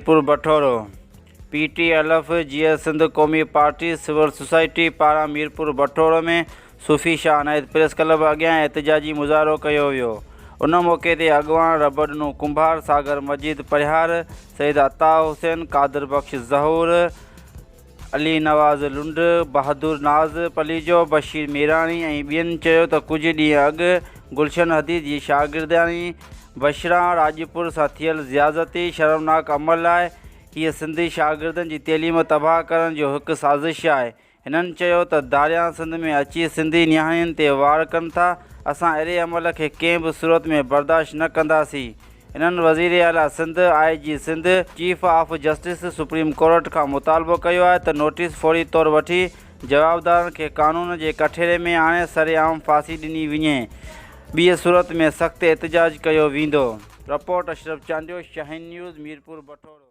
Mirpur Bathoro, P T L F, Jeay Sindh Qaumi party, civil society پاران ميرپور بٺورو ۾ صوفي Shah Inayat press club اڳيان احتجاجي مظاهرو ڪيو ويو. ان موقعي تي اڳواڻ ربڏنو ڪنڀار، ساگر مجيد پرهيار، سيد عطا حسين، قادر بخش زهور، علي نواز لنڊ، بهادر ناز پليجو، بشير ميراڻي ۽ ٻين چيو ته ڪجهه ڏينهن اڳ گلشن حديد جي شاگردياڻي بشريٰ راڄپر سان ٿيل زيادتي شرمناڪ عمل آهي، هيء سنڌي شاگردن جي تعليم تباهه ڪرڻ جو هڪ سازش آهي. هنن چيو ته ڌاريان سنڌ ۾ اچي سنڌي نياڻين تي وار ڪن ٿا، اسان اهڙي عمل کي ڪنهن به صورت ۾ برداشت نه ڪنداسين. هنن وزيراعليٰ Sindh, I G Sindh, chief of justice supreme court کان مطالبو ڪيو آهي ته نوٽيس فوري طور وٺي جوابدارن کي قانون جي ڪٺهري ۾ آڻي سرعام ڦاسي ڏني وڃي ٻي صورت ۾ سخت احتجاج ڪيو ويندو. Report, Ashraf Chandio, Shaheen news, Mirpur Bathoro.